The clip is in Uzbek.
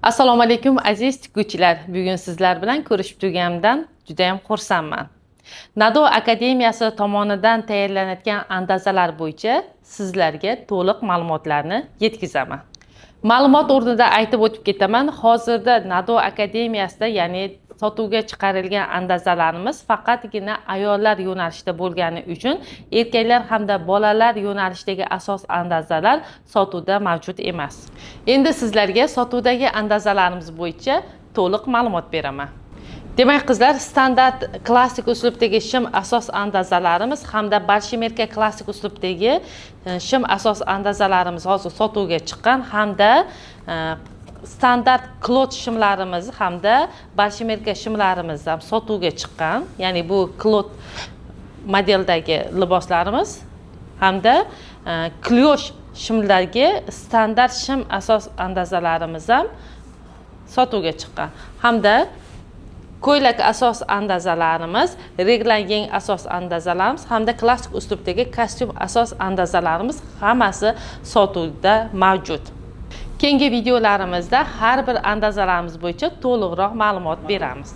Assalomu alaykum, aziz tikuvchilar. Bugun sizlar bilan ko'rishib turganimdan juda ham xursandman. Nado akademiyasi tomonidan tayyorlanayotgan andazalar bo'yicha sizlarga to'liq ma'lumotlarni yetkazaman. Ma'lumot o'rnida aytib o'tib ketaman, hozirda Nado akademiyasida, ya'ni sotuvga chiqarilgan andazalarimiz faqatgina ayollar yo'nalishida bo'lgani uchun erkaklar hamda bolalar yo'nalishidagi asos andazalar sotuvda mavjud emas. Endi sizlarga sotuvdagi andazalarimiz bo'yicha to'liq ma'lumot beraman. Demak, qizlar, standart klassik uslubdagi shim asos andazalarimiz hamda баршемерка klassik uslubdagi shim asos andazalarimiz hozir sotuvga chiqqan hamda standart клот shimlarimiz hamda баршемерка shimlarimiz ham sotuvga chiqqan, ya'ni bu клот modeldagi liboslarimiz hamda клёш shimlarga standart shim asos andazalarimiz ham sotuvga chiqqan hamda ko'ylak asos andazalarimiz, reglan yeng asos andazalarimiz hamda klassik uslubdagi kostyum asos andazalarimiz hammasi sotuvda mavjud. Keyingi videolarimizda har bir andazalarimiz bo'yicha to'liqroq ma'lumot beramiz.